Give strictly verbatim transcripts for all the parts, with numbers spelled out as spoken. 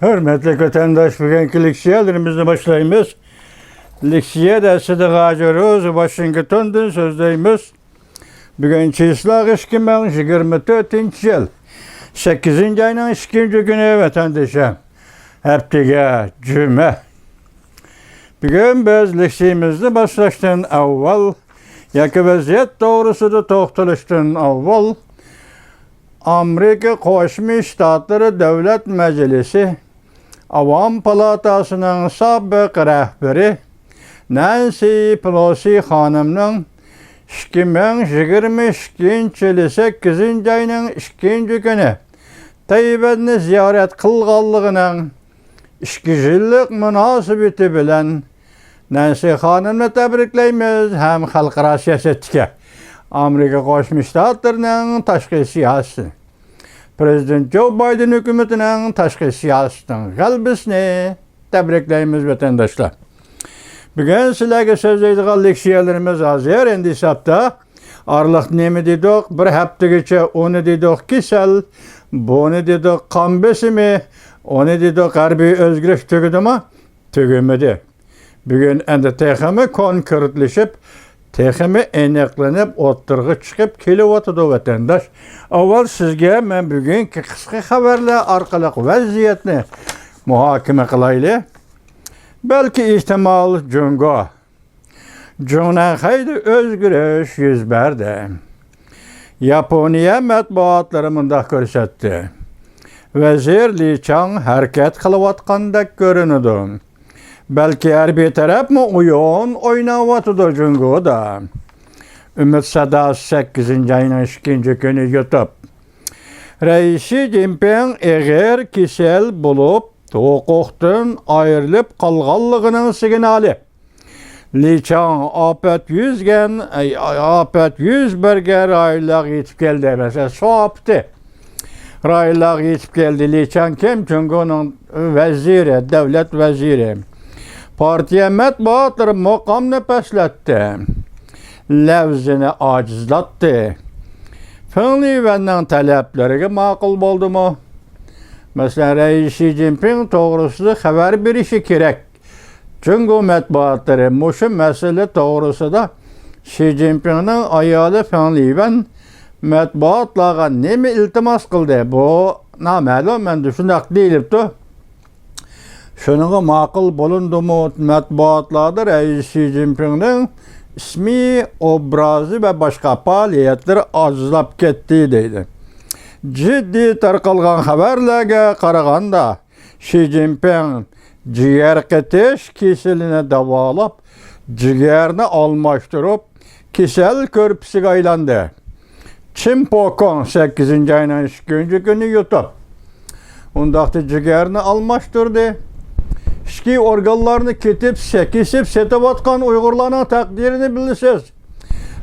ھۆرمەتلىك ۋەتەنداش، بۈگۈنكى لېكسىيەلىرىمىزنى باشلايمىز. لېكسىيە دەرسىدە غاجىروز ۋاشىنگتوندىن سۆزلەيمىز. بۈگۈن چىسلاغ ئىككى مىڭ يىگىرمە تۆتىنچى يىل، سەككىزىنچى ئاينىڭ ئىككىنچى كۈنى، ۋەتەندىشىم. ھەپتىگە جۈمە. بۈگۈن بىز لېكسىيىمىزنى باشلاشتىن ئاۋۋال ياكى ۋەزىيەت توغرىسىدا توختىلىشتىن ئاۋۋال، ئامېرىكا قوشما شتاتلىرى دۆلەت مەجلىسى ئاۋام پالاتاسىنىڭ سابىق رەھبىرى نەنسى پېلوسى خانىمنىڭ ئىككى مىڭ يىگىرمە ئىككىنچى يىلى سەككىزىنچى ئاينىڭ ئىككىنچى كۈنى تەيۋەننى زىيارەت قىلغانلىقىنىڭ ئىككى يىللىق مۇناسىۋىتى بىلەن نەنسى خانىمنى تەبرىكلەيمىز ھەم خەلقئارا سىياسەتتىكى ئامېرىكا قوشما شتاتلىرىنىڭ تاشقى سىياسىتى، پىرېزىدېنت جو بايدېن ھۆكۈمىتىنىڭ تاشقى سىياسىتىنىڭ غەلىبىسىنى تەبرىكلەيمىز، ۋەتەنداشلار. بۈگۈن سىلەرگە سۆزلەيدىغان لېكسىيەلىرىمىز ھازىر ئەمدى ھېسابتا ئارىلىق نېمە دېدۇق؟ بىر ھەپتىگىچە ئۇنى دېدۇق، كېسەل، بۇنى دېدۇق، قان بېسىمى، ئۇنى دېدۇق، ھەربىي ئۆزگىرىش تۈگىدىمۇ؟ تۈگىمىدى. بۈگۈن ئەمدى تېخىمۇ كونكرېتلىشىپ، تېخىمۇ ئېنىقلىنىپ ئوتتۇرىغا چىقىپ كېلىۋاتىدۇ، ۋەتەنداش. ئاۋۋال سىزگە مەن بۈگۈنكى قىسقا خەۋەرلەر ئارقىلىق ۋەزىيەتنى مۇھاكىمە قىلايلى. بەلكى ئېھتىمال جۇڭگو جۇڭنەنخەيدە ئۆزگىرىش يۈز بەردى. ياپونىيە مەتبۇئاتلىرى مۇنداق كۆرسەتتى: ۋەزىر لى چاڭ ھەرىكەت قىلىۋاتقاندەك كۆرۈنىدۇ. بەلكى ھەربىي تەرەپمۇ ئويۇن ئويناۋاتىدۇ جۇڭگودا. ئۈمىد ساداسى، سەككىزىنچى ئاينىڭ ئىككىنچى كۈنى يۇتۇپ. رەئىس شى جىنپىڭ ئېغىر كېسەل بولۇپ، ھوقۇقتىن ئايرىلىپ قالغانلىقىنىڭ سىگنالى. لى چاڭ ئاپەت يۈزگەن، ئاپەت يۈز بەرگەن رايونلارغا يېتىپ كەلدى. مەسىلەن، سۇ ئاپىتى رايونلارغا يېتىپ كەلدى. لى چاڭ كىم؟ جۇڭگونىڭ ۋەزىرى، دۆلەت ۋەزىرى. پارتىيە مەتبۇئاتلىرى مۇقامنى پەسلەتتى، لەۋزىنى ئاجىزلاتتى. فېڭ لىۋەننىڭ تەلەپلىرىگە ماقۇل بولدىمۇ؟ مەسىلەن، رەئىس شى جىنپىڭ توغرىسىدا خەۋەر بېرىشى كېرەك. جۇڭگو مەتبۇئاتلىرى مۇشۇ مەسىلە توغرىسىدا شى جىنپىڭنىڭ ئايالى فېڭ لىۋەن مەتبۇئاتلارغا نېمە ئىلتىماس قىلدى؟ بۇ نامەلۇم، ئەمدى شۇنداق دېيىلىپتۇ. شۇنىڭغا ماقۇل بولۇندىمۇ؟ مەتبۇئاتلاردا رەئىس شى جىنپىڭنىڭ ئىسمى، ئوبرازى ۋە باشقا پائالىيەتلىرى ئاجىزلاپ كەتتى، دەيدۇ. جىددىي تارقالغان خەۋەرلەرگە قارىغاندا، شى جىنپىڭ جىگەر قېتىش كېسىلىنى داۋالاپ، جىگەرنى ئالماشتۇرۇپ، كېسەل كۆرپىسىگە ئايلاندى. چىن پوكوڭ سەككىزىنچى ئاينىڭ ئىككىنچى كۈنى يۇتۇپ، ئۇنداقتا جىگەرنى ئالماشتۇردى. ئىچكى ئورگانلارنى كېتىپ، سە-، كېسىپ سېتىۋاتقان ئۇيغۇرلارنىڭ تەقدىرىنى بىلىسىز.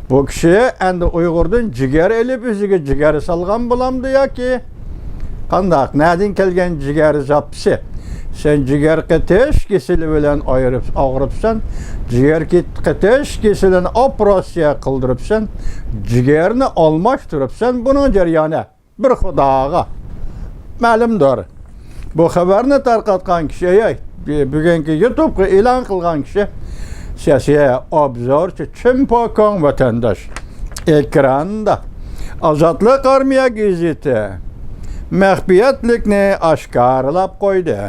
بۇ كىشى ئەمدى ئۇيغۇردىن جىگەر ئېلىپ، ئۆزىگە جىگەر سالغان بولامدۇ ياكى قانداق؟ نەدىن كەلگەن جىگەر زاپىسى؟ سەن جىگەر قېتىش كېسىلى بىلەن ئايرىپ، ئاغرىپسەن، جىگەر كېت-، قېتىش كېسىلىنى ئوپېراتسىيە قىلدۇرۇپسەن، جىگەرنى ئالماشتۇرۇپسەن، بۇنىڭ جەريانى بىر خۇداغا مەلۇمدۇر. بۇ خەۋەرنى تارقاتقان كىشى، ئەي، بۈگۈنكى يۇتۇبقا ئېلان قىلغان كىشى سىياسىي ئوبزورچى چىن پوكوڭ، ۋەتەنداش. ئېكراندا ئازادلىق ئارمىيە گېزىتى مەخپىيەتلىكنى ئاشكارىلاپ قويدى.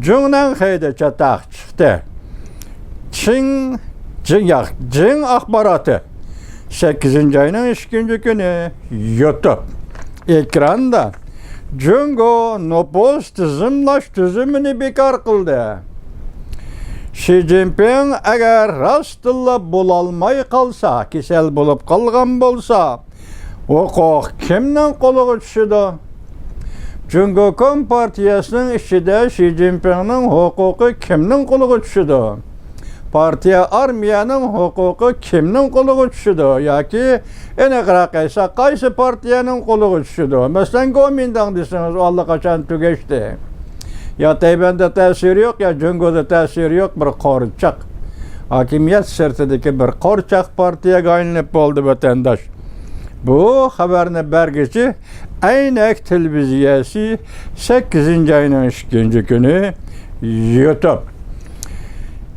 جۇڭنەنخەيدە چاتاق چىقتى. چىڭ، جىڭ، ياق، جىڭ ئاخباراتى سەككىزىنچى ئاينىڭ ئىككىنچى كۈنى يۇتۇپ ئېكراندا جۇڭگو نوپۇس تىزىملاش تۈزۈمىنى بىكار قىلدى. شى جىنپىڭ ئەگەر راستتىنلا بولالماي قالسا، كېسەل بولۇپ قالغان بولسا، ھوقۇق كىمنىڭ قولىغا چۈشىدۇ؟ جۇڭگو كومپارتىيەسىنىڭ ئىچىدە شى جىنپىڭنىڭ ھوقۇقى كىمنىڭ قولىغا چۈشىدۇ؟ پارتىيە، ئارمىيەنىڭ ھوقۇقى كىمنىڭ قولىغا چۈشىدۇ؟ ياكى ئېنىقراق ئېيتساق، قايسى پارتىيەنىڭ قولىغا چۈشىدۇ؟ مەسىلەن، گومىنداڭ دېسىڭىز، ئۇ ئاللىقاچان تۈگەشتى. يا تەيۋەندە تەسىرى يوق، يا جۇڭگودا تەسىرى يوق، بىر قورچاق. ھاكىمىيەت سىرتىدىكى بىر قورچاق پارتىيەگە ئايلىنىپ بولدى، ۋەتەنداش. بۇ خەۋەرنى بەرگۈچى ئەينەك تېلېۋىزىيەسى سەككىزىنچى ئاينىڭ ئىككىنچى كۈنى يۇتۇپ.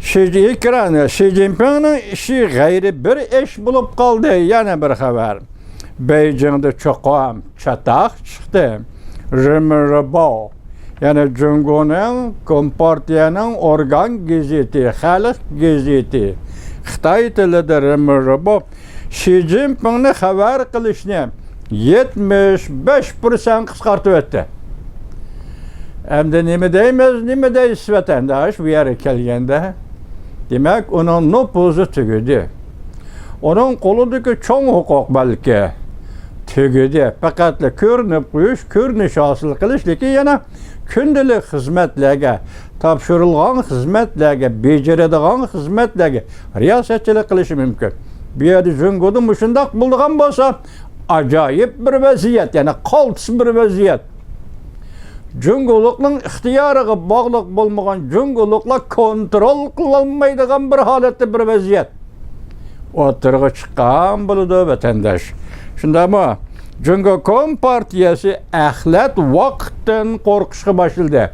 شى ئېكران، شى جىنپىڭنىڭ ئىشى غەيرىي بىر ئىش بولۇپ قالدى. يەنە بىر خەۋەر. بېيجىڭدا چوقۇم چاتاق چىقتى. رېمىرباۋ، يەنى جۇڭگونىڭ كومپارتىيەنىڭ ئورگان گېزىتى، خەلق گېزىتى، خىتاي تىلىدا رېمىرباۋ شى جىنپىڭنى خەۋەر قىلىشنى يەتمىش بەش پىرسەنت قىسقارتىۋەتتى. ئەمدى نېمە دەيمىز، نېمە دەيسىز، ۋەتەنداش، بۇ يەرگە كەلگەندە؟ دېمەك، ئۇنىڭ نوپۇزى تۈگىدى. ئۇنىڭ قولىدىكى چوڭ ھوقۇق بەلكى تۈگىدى. پەقەتلا كۆرۈنۈپ قويۇش، كۆرۈنۈش ھاسىل قىلىش، لېكىن يەنە كۈندىلىك خىزمەتلەرگە، تاپشۇرۇلغان خىزمەتلەرگە، بېجىرىدىغان خىزمەتلەرگە رىياسەتچىلىك قىلىشى مۇمكىن. بۇ يەردە جۇڭگودا مۇشۇنداق بولىدىغان بولسا، ئاجايىپ بىر ۋەزىيەت، يەنى قالتىس بىر ۋەزىيەت. جۇڭگولۇقنىڭ ئىختىيارىغا باغلىق بولمىغان، جۇڭگولۇقلار كونترول قىلالمايدىغان بىر ھالەتتە بىر ۋەزىيەت ئوتتۇرىغا چىققان بولىدۇ، ۋەتەنداش. شۇنداقمۇ؟ جۇڭگو كومپارتىيەسى ئەخلەت ۋاقىتتىن قورقۇشقا باشلىدى.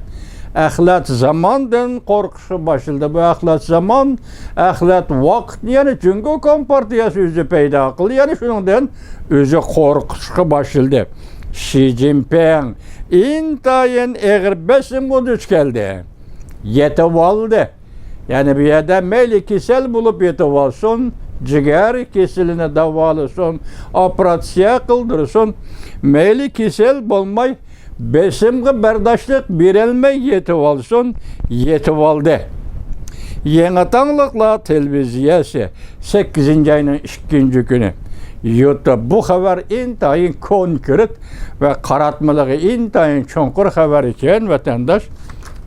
ئەخلەت زاماندىن قورقۇشقا باشلىدى. بۇ ئەخلەت زامان، ئەخلەت ۋاقىتنى يەنە جۇڭگو كومپارتىيەسى ئۆزى پەيدا قىلدى. يەنە شۇنىڭدىن ئۆزى قورقۇشقا باشلىدى. شى جىنپىڭ ئىنتايىن ئېغىر بېسىمغا دۇچ كەلدى. يېتىۋالدى. يەنى بۇ يەردە مەيلى كېسەل بولۇپ يېتىۋالسۇن، جىگەر كېسىلىنى داۋالىسۇن، ئوپېراتسىيە قىلدۇرسۇن، مەيلى كېسەل بولماي، بېسىمغا بەرداشلىق بېرەلمەي يېتىۋالسۇن، يېتىۋالدى. يېڭى تاڭلىقلار تېلېۋىزىيەسى سەككىزىنچى ئاينىڭ ئىككىنچى كۈنى يۇتۇپ، بۇ خەۋەر ئىنتايىن كونكرېت ۋە قاراتمىلىقى ئىنتايىن چوڭقۇر خەۋەر ئىكەن، ۋەتەنداش.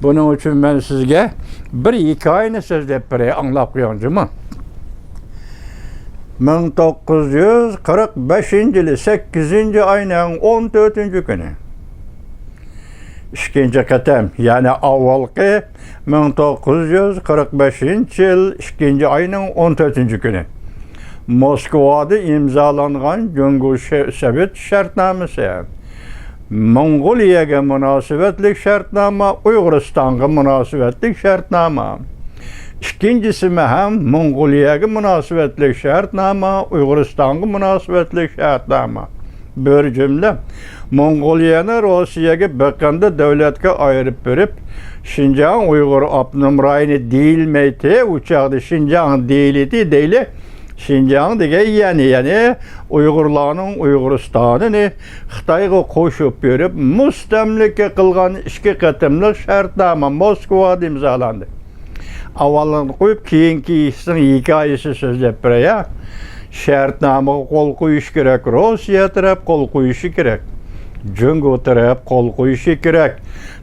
بۇنىڭ ئۈچۈن مەن سىزگە بىر ھېكايىنى سۆزلەپ بېرەي، ئاڭلاپ قويۇڭ جۇمۇ. مىڭ توققۇز يۈز قىرىق بەشىنچى يىلى سەككىزىنچى ئاينىڭ ئون تۆتىنچى كۈنى. ئىككىنچى قېتىم، يەنى ئاۋۋالقى مىڭ توققۇز يۈز قىرىق بەشىنچى يىل ئىككىنچى ئاينىڭ ئون تۆتىنچى كۈنى موسكۋادا ئىمزالانغان جۇڭگو شە-، سوۋېت شەرتنامىسى، موڭغۇلىيەگە مۇناسىۋەتلىك شەرتنامە، ئۇيغۇرىستانغا مۇناسىۋەتلىك شەرتنامە. ئىككىنچىسىمۇ ھەم موڭغۇلىيەگە مۇناسىۋەتلىك شەرتنامە، ئۇيغۇرىستانغا مۇناسىۋەتلىك شەرتنامە. بىر جۈملە، موڭغۇلىيەنى روسىيەگە بېقىندى دۆلەتكە ئايرىپ بېرىپ، شىنجاڭ ئۇيغۇر ئاپتونوم رايونى دېيىلمەيتتى، ئۇ چاغدا شىنجاڭ دېيىلىتى دەيلى. شىنجاڭ دېگەن يەنى، يەنى ئۇيغۇرلارنىڭ ئۇيغۇرىستانىنى خىتايغا قوشۇپ بېرىپ، مۇستەملىكە قىلغان ئىككى قېتىملىق شەرتنامە موسكۋادا ئىمزالاندى. ئاۋۋالىنى قويۇپ، كېيىنكى ئىشنىڭ ھېكايىسى سۆزلەپ بېرەي. شەرتنامىغا قول قويۇش كېرەك، روسىيە تەرەپ قول قويۇشى كېرەك، جۇڭگو تەرەپ قول قويۇشى كېرەك.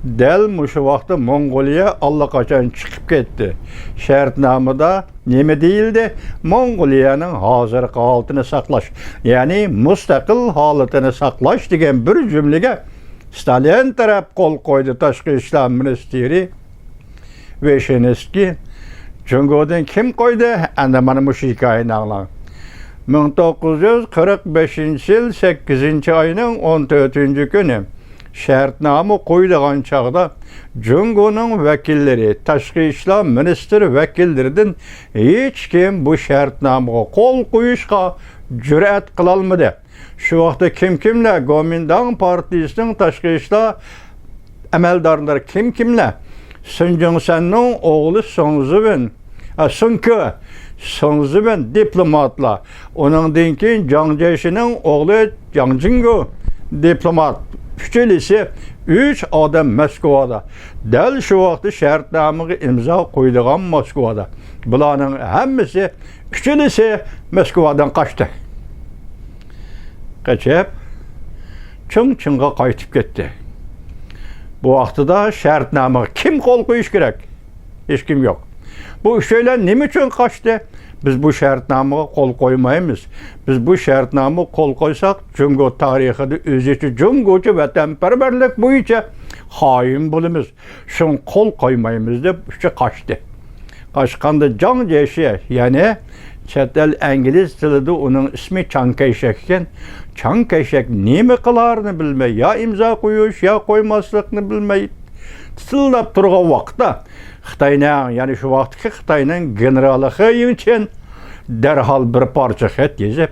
دەل مۇشۇ ۋاقىتتا موڭغۇلىيە ئاللىقاچان چىقىپ كەتتى. شەرتنامىدا نېمە دېيىلدى؟ موڭغۇلىيەنىڭ ھازىرقى ھالىتىنى ساقلاش، يەنى مۇستەقىل ھالىتىنى ساقلاش دېگەن بىر جۈملىگە ستالىن تەرەپ قول قويدى، تاشقى ئىشلار مىنىستىرى ۋىشنېۋسكىي. جۇڭگودىن كىم قويدى؟ ئەمدى مانا مۇشۇ ھېكايىنى ئاڭلاڭ. مىڭ توققۇز يۈز قىرىق بەشىنچى يىل سەككىزىنچى ئاينىڭ ئون تۆتىنچى كۈنى شەرتنامە قويىدىغان چاغدا جۇڭگونىڭ ۋەكىللىرى، تاشقى ئىشلار مىنىستىر ۋەكىللىرىدىن ھېچكىم بۇ شەرتنامىغا قول قويۇشقا جۈرئەت قىلالمىدى. شۇ ۋاقىتتا كىم كىملەر؟ گومىنداڭ پارتىيىسىنىڭ تاشقى ئىشلار ئەمەلدارلىرى كىم كىملەر؟ سۇن جۇڭسەننىڭ ئوغلى سۇڭ زىۋېن، ئە، سۇڭ كې، سۇڭ زىۋېن دىپلوماتلار. ئۇنىڭدىن كېيىن جاڭ جيېشىنىڭ ئوغلى جاڭ جىڭگو دىپلومات. ئۈچىلىسى، ئۈچ ئادەم مەسكۇۋادا. دەل شۇ ۋاقىتتا شەرتنامىغا ئىمزا قويىدىغان مەسكۇۋادا. بۇلارنىڭ ھەممىسى، ئۈچىلىسى مەسكۇۋادىن قاچتى. قېچىپ، چىڭچىڭغا قايتىپ كەتتى. بۇ ۋاقتىدا شەرتنامىغا كىم قول قويۇش كېرەك؟ ھېچكىم يوق. بۇ ئۈچەيلەن نېمە ئۈچۈن قاچتى؟ بىز بۇ شەرتنامىغا قول قويمايمىز. بىز بۇ شەرتنامىغا قول قويساق، جۇڭگو تارىخىدا ئۆزىچە جۇڭگوچە ۋەتەنپەرۋەرلىك بويىچە خائىن بولىمىز. شۇڭا قول قويمايمىز دەپ ئۈچى قاچتى. قاچقاندا جاڭ جيېشى، يەنى چەت ئەل ئىنگلىز تىلىدا ئۇنىڭ ئىسمى چاڭ كەيشەك ئىكەن. چاڭ كەيشەك نېمە قىلارنى بىلمەي، يا ئىمزا قويۇش، يا قويماسلىقنى بىلمەي تىتىلداپ تۇرغان ۋاقىتتا، خىتاينىڭ، يەنى شۇ ۋاقىتتىكى خىتاينىڭ گېنېرالى خې يىڭچىن دەرھال بىر پارچە خەت يېزىپ،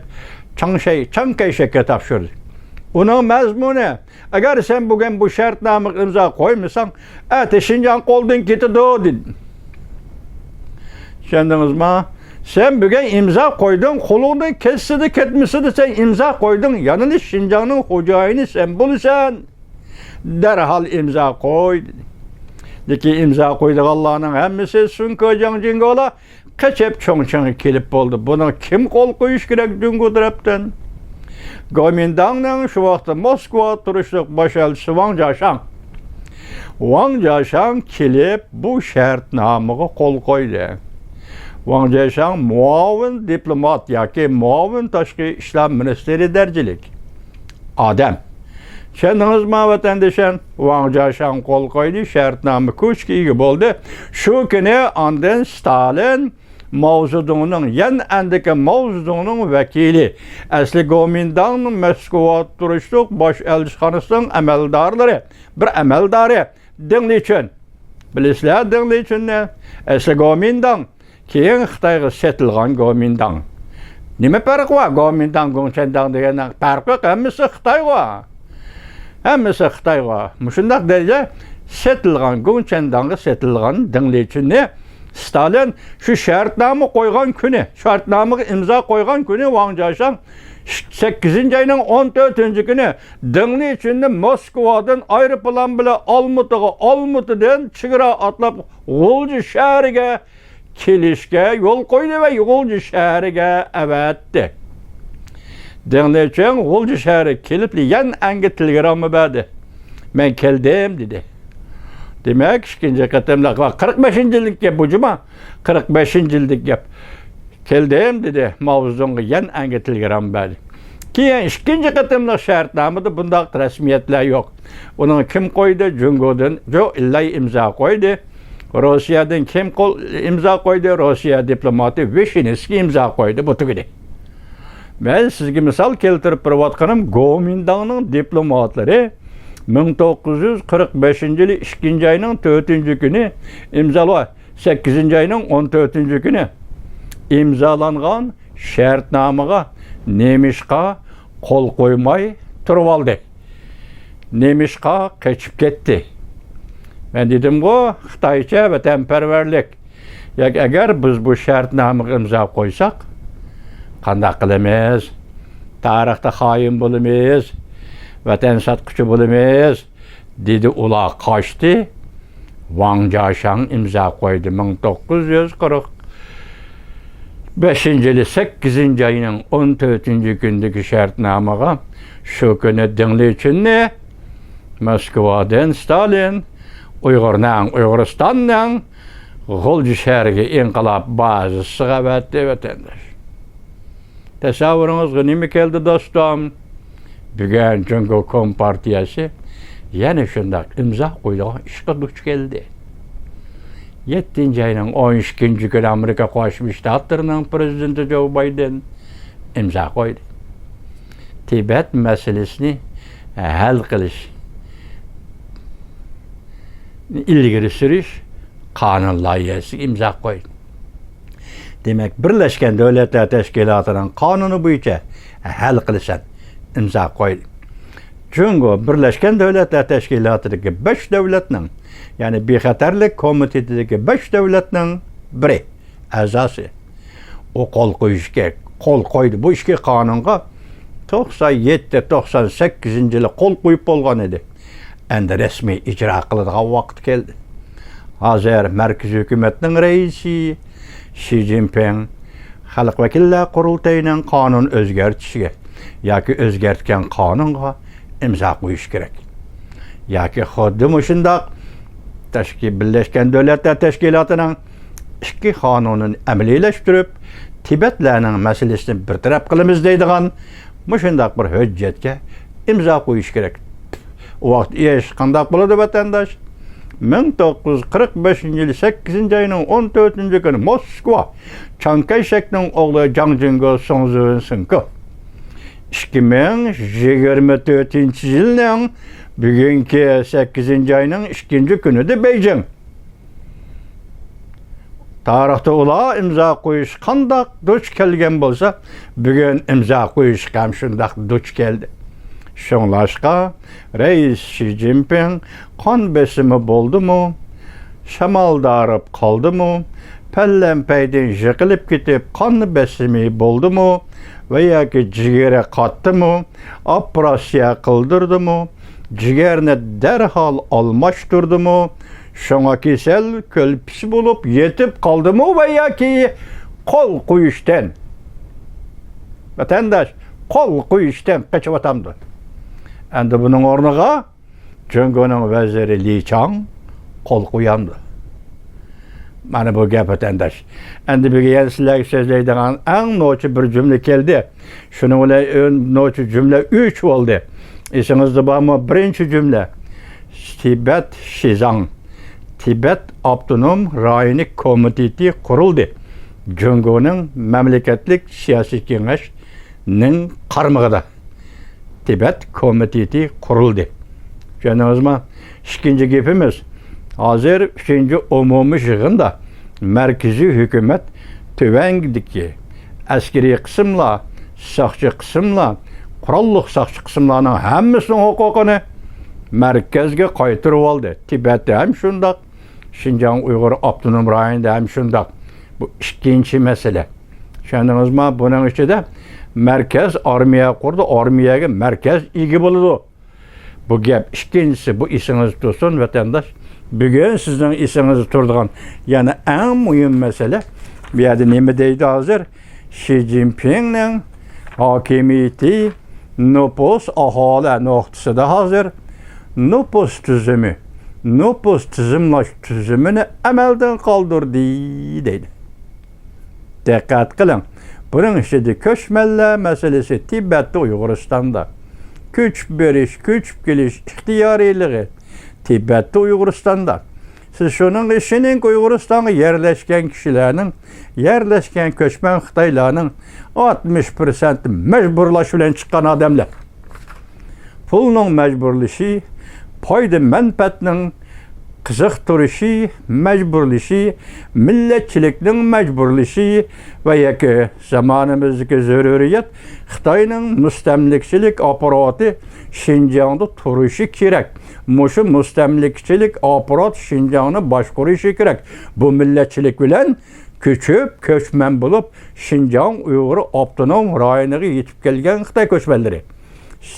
چاڭ شەي-، چاڭ كەيشەككە تاپشۇردى. ئۇنىڭ مەزمۇنى، ئەگەر سەن بۈگۈن بۇ شەرتنامىگە ئىمزا قويمىساڭ، ئەتە شىنجاڭ قولدىن كېتىدۇ، دېدى. چۈشەندىڭىزما؟ سەن بۈگۈن ئىمزا قويدۇڭ، قولۇڭدىن كەتسىدە كەتمىسىدە سەن ئىمزا قويدۇڭ، يەنىلا شىنجاڭنىڭ خوجايىنى سەن بولىسەن. دەرھال ئىمزا قوي، دېدى. لېكىن ئىمزا قويىدىغانلارنىڭ ھەممىسى سۇن كېجاڭ جىڭگولا قېچىپ چۇڭچىڭغا كېلىپ بولدى. بۇنىڭغا كىم قول قويۇش كېرەك جۇڭگو تەرەپتىن؟ گومىنداڭنىڭ شۇ ۋاقىتتا موسكۋا تۇرۇشلۇق باش ئەلچىسى ۋاڭ جياشاڭ. ۋاڭ جياشاڭ كېلىپ بۇ شەرتنامىغا قول قويدى. ۋاڭ جياشاڭ مۇئاۋىن دىپلومات ياكى مۇئاۋىن تاشقى ئىشلار مىنىستىرى دەرىجىلىك ئادەم. چۈشەندىڭىزما، ۋەتەندىشىم؟ ۋاڭ جياشاڭ قول قويدى، شەرتنامە كۈچكە ئىگە بولدى. شۇ كۈنى ئاندىن ستالىن ماۋزېدۇڭنىڭ، يەنئەندىكى ماۋزېدۇڭنىڭ ۋەكىلى، ئەسلى گومىنداڭنىڭ موسكۋا تۇرۇشلۇق باش ئەلچىخانىسىنىڭ ئەمەلدارلىرى، بىر ئەمەلدارى دېڭ لىچۈن. بىلىسىلەر دېڭ لىچۈننى؟ ئەسلى گومىنداڭ، كېيىن خىتايغا سېتىلغان گومىنداڭ. نېمە پەرقى بار؟ گومىنداڭ، گۇڭچەنداڭ دېگەننىڭ پەرقى يوق، ھەممىسى خىتايغۇ. ھەممىسى خىتايغۇ. مۇشۇنداق دەرىجە سېتىلغان، گۇڭچەنداڭغا سېتىلغان دېڭ لىچۈننى ستالىن شۇ شەرتنامە قويغان كۈنى، شەرتنامىغا ئىمزا قويغان كۈنى ۋاڭ جياشاڭ سەككىزىنچى ئاينىڭ ئون تۆتىنچى كۈنى دېڭ لىچۈننى موسكۋادىن ئايروپىلان بىلەن ئالمۇتىغا، ئالمۇتىدىن چېگرا ئاتلاپ غۇلجا شەھىرىگە كېلىشكە يول قويدى ۋە غۇلجا شەھىرىگە ئەۋەتتى. دېڭ لىچۈن غۇلجا شەھىرىگە كېلىپلا يەنئەنگە تېلېگرامما بەردى. «مەن كەلدىم» دېدى. دېمەك، ئىككىنچى قېتىملىق، ۋە قىرىق بەشىنچى يىلدىكى گەپ بۇ جۇما، قىرىق بەشىنچى يىلدىكى گەپ. «كەلدىم» دېدى، ماۋزېدۇڭغا يەنئەنگە تېلېگرامما بەردى. كېيىن ئىككىنچى قېتىملىق شەرتنامىدا بۇنداق رەسمىيەتلەر يوق. ئۇنىڭ كىم قويدى؟ جۇڭگودىن جو ئىللاي ئىمزا قويدى. روسىيەدىن كىم قول ئىمزا قويدى؟ روسىيە دىپلوماتى ۋىشنىسكىي ئىمزا قويدى. بۇ تۈگىدى. مەن سىزگە مىسال كەلتۈرۈپ بېرىۋاتقىنىم، گومىنداڭنىڭ دىپلوماتلىرى مىڭ توققۇز يۈز قىرىق بەشىنچى يىلى ئىككىنچى ئاينىڭ تۆتىنچى كۈنى ئىمزالا-، سەككىزىنچى ئاينىڭ ئون تۆتىنچى كۈنى ئىمزالانغان شەرتنامىغا نېمىشقا قول قويماي تۇرۇۋالدى؟ نېمىشقا قېچىپ كەتتى؟ مەن دېدىمغۇ، خىتايچە ۋەتەنپەرۋەرلىك. ياكى ئەگەر بىز بۇ شەرتنامىغا ئىمزا قويساق، قانداق قىلىمىز؟ تارىختا خائىن بولىمىز، ۋەتەن ساتقۇچى بولىمىز، دېدى ئۇلار قاچتى. ۋاڭ جياشاڭ ئىمزا قويدى. مىڭ توققۇز يۈز قىرىق بەشىنچى يىلى سەككىزىنچى ئاينىڭ ئون تۆتىنچى كۈنىدىكى شەرتنامىغا شۇ كۈنى دېڭ لىچۈننى موسكۋادىن ستالىن ئۇيغۇرنىڭ، ئۇيغۇرىستاننىڭ غۇلجا شەھىرىگە ئىنقىلاب بازىسىغا ئەۋەتتى، ۋەتەنداش. تەسەۋۋۇرىڭىزغا نېمە كەلدى، دوستۇم؟ بۈگۈن جۇڭگو كومپارتىيەسى يەنە شۇنداق ئىمزا قويىدىغان ئىشقا دۇچ كەلدى. يەتتىنچى ئاينىڭ ئون ئىككىنچى كۈنى ئامېرىكا قوشما شتاتلىرىنىڭ پرېزىدېنتى جو بايدېن ئىمزا قويدى. تىبەت مەسىلىسىنى ھەل قىلىش، ئىلگىرى سۈرۈش قانۇن لايىھەسىگە ئىمزا قويدى. دېمەك، بىرلەشكەن دۆلەتلەر تەشكىلاتىنىڭ قانۇنى بويىچە ھەل قىلىسەن، ئىمزا قويدى. جۇڭگو بىرلەشكەن دۆلەتلەر تەشكىلاتىدىكى بەش دۆلەتنىڭ، يەنى بىخەتەرلىك كومىتېتىدىكى بەش دۆلەتنىڭ بىرى، ئەزاسى. ئۇ قول قويۇشى كېرەك. قول قويدى. بۇ ئىككى قانۇنغا توقسان يەتتە، توقسان سەككىزىنچى يىلى قول قويۇپ بولغان ئىدى. ئەمدى رەسمىي ئىجرا قىلىدىغان ۋاقىت كەلدى. ھازىر مەركىزىي ھۆكۈمەتنىڭ رەئىسى شى جىنپىڭ خەلق ۋەكىللەر قۇرۇلتىيىنىڭ قانۇن ئۆزگەرتىشىگە ياكى ئۆزگەرتكەن قانۇنغا ئىمزا قويۇشى كېرەك. ياكى خۇددى مۇشۇنداق تەشكىل-، بىرلەشكەن دۆلەتلەر تەشكىلاتىنىڭ ئىككى قانۇنىنى ئەمەلىيلەشتۈرۈپ، تىبەتلەرنىڭ مەسىلىسىنى بىر تەرەپ قىلىمىز دەيدىغان مۇشۇنداق بىر ھۆججەتكە ئىمزا قويۇش كېرەك. ئۇ ۋاقىت ئىش قانداق بولىدۇ، ۋەتەنداش؟ مىڭ توققۇز يۈز قىرىق بەشىنچى يىل سەككىزىنچى ئاينىڭ ئون تۆتىنچى كۈنى موسكۋا، چاڭ كەيشەكنىڭ ئوغلى جاڭ جىڭگو، سۇڭ زۈنسىڭكو. ئىككى مىڭ يىگىرمە تۆتىنچى يىلنىڭ بۈگۈنكى سەككىزىنچى ئاينىڭ ئىككىنچى كۈنىدە بېيجىڭ. تارىختا ئۇلار ئىمزا قويۇش قانداق دۇچ كەلگەن بولسا، بۈگۈن ئىمزا قويۇشقا ھەم شۇنداق دۇچ كەلدى. شۇڭلاشقا، رەئىس شى جىنپىڭ قان بېسىمى بولدىمۇ، شامال دارىپ قالدىمۇ، پەللەمپەيدىن يىقىلىپ كېتىپ قان بېسىمى بولدىمۇ ۋە ياكى جىگىرى قاتتىمۇ، ئوپېراتسىيە قىلدۇردىمۇ، جىگەرنى دەرھال ئالماشتۇردىمۇ، شۇڭا كېسەل كۆلپىسى بولۇپ يېتىپ قالدىمۇ ۋە ياكى قول قويۇشتىن، ۋەتەنداش، قول قويۇشتىن قېچىۋاتامدۇ؟ ئەمدى بۇنىڭ ئورنىغا جۇڭگونىڭ ۋەزىرى لى چاڭ قول قويامدۇ؟ مانا بۇ گەپ، ۋەتەنداش. ئەمدى بۈگۈن يەنە سىلەرگە سۆزلەيدىغان ئەڭ نوچى بىر جۈملە كەلدى. شۇنىڭ بىلەن ئۆن-، نوچى جۈملە ئۈچ بولدى. ئېسىڭىزدە بارمۇ؟ بىرىنچى جۈملە، تىبەت شىزاڭ، تىبەت ئاپتونوم رايونى كومىتېتى قۇرۇلدى. جۇڭگونىڭ مەملىكەتلىك سىياسىي كېڭەشنىڭ قارمىقىدا تىبەت كومىتېتى قۇرۇلدى. چۈشەندىڭىزمۇ؟ ئىككىنچى گېپىمىز، ھازىر ئۈچىنچى ئومۇمىي يىغىندا مەركىزىي ھۆكۈمەت تۆۋەندىكى ئەسكىرىي قىسىملار، ساقچى قىسىملار، قوراللىق ساقچى قىسىملارنىڭ ھەممىسىنىڭ ھوقۇقىنى مەركەزگە قايتۇرۇۋالدى. تىبەتتە ھەم شۇنداق، شىنجاڭ ئۇيغۇر ئاپتونوم رايونىدا ھەم شۇنداق. بۇ ئىككىنچى مەسىلە. چۈشەندىڭىزمۇ؟ بۇنىڭ ئىچىدە مەركەز ئارمىيە قۇرىدۇ، ئارمىيەگە مەركەز ئىگە بولىدۇ. بۇ گەپ ئىككىنچىسى، بۇ ئېسىڭىزدە تۇرسۇن، ۋەتەنداش. بۈگۈن سىزنىڭ ئېسىڭىزدە تۇرىدىغان يەنە ئەڭ مۇھىم مەسىلە، بۇ يەردە نېمە دەيدۇ ھازىر؟ شى جىنپىڭنىڭ ھاكىمىيىتى نوپۇس ئاھالە نۇقتىسىدا ھازىر نوپۇس تۈزۈمى، نوپۇس تىزىملاش تۈزۈمىنى ئەمەلدىن قالدۇردى دەيدۇ. دىققەت قىلىڭ، بۇنىڭ ئىچىدە كۆچمەنلەر مەسىلىسى تىبەتتە، ئۇيغۇرىستاندا. كۆچۈپ بېرىش، كۆچۈپ كېلىش ئىختىيارىيلىقى تىبەتتە، ئۇيغۇرىستاندا. سىز شۇنىڭغا ئىشىنىڭ، ئۇيغۇرىستانغا يەرلەشكەن كىشىلەرنىڭ، يەرلەشكەن كۆچمەن خىتايلارنىڭ ئاتمىش پىرسەنتى مەجبۇرلاش بىلەن چىققان ئادەملەر. پۇلنىڭ مەجبۇرلىشى، پايدا مەنپەئەتنىڭ قىزىقتۇرۇشى، مەجبۇرلىشى، مىللەتچىلىكنىڭ مەجبۇرلىشى ۋە يەكى زامانىمىزدىكى زۆرۈرىيەت، خىتاينىڭ مۇستەملىكىچىلىك ئاپپاراتى شىنجاڭدا تۇرۇشى كېرەك. مۇشۇ مۇستەملىكىچىلىك ئاپپارات شىنجاڭنى باشقۇرۇشى كېرەك. بۇ مىللەتچىلىك بىلەن كۆچۈپ، كۆچمەن بولۇپ، شىنجاڭ ئۇيغۇر ئاپتونوم رايونىغا يېتىپ كەلگەن خىتاي كۆچمەنلىرى،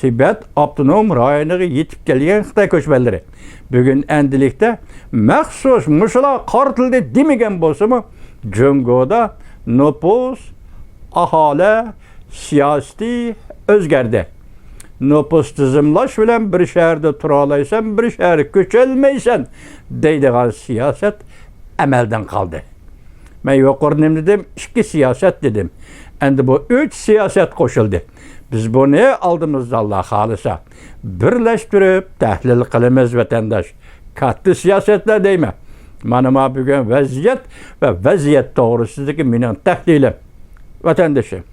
تىبەت ئاپتونوم رايونىغا يېتىپ كەلگەن خىتاي كۆچمەنلىرى بۈگۈن ئەمدىلىكتە مەخسۇس مۇشۇلار قارىتىلدى دېمىگەن بولسىمۇ، جۇڭگودا نوپۇس، ئاھالە سىياسىتى ئۆزگەردى. نوپۇس تىزىملاش بىلەن بىر شەھەردە تۇرالايسەن، بىر شەھەرگە كۆچەلمەيسەن دەيدىغان سىياسەت ئەمەلدىن قالدى. مەن يۇقىرىدا نېمە دېدىم؟ ئىككى سىياسەت دېدىم. ئەمدى بۇ ئۈچ سىياسەت قوشۇلدى. بىز بۇنى ئالدىمىزدا ئاللا خالىسا بىرلەشتۈرۈپ تەھلىل قىلىمىز، ۋەتەنداش. كاتتا سىياسەتلەر دەيمەن. مانا ما بۈگۈن ۋەزىيەت ۋە ۋەزىيەت توغرىسىدىكى مېنىڭ تەھلىلىم. ۋەتەندىشىم،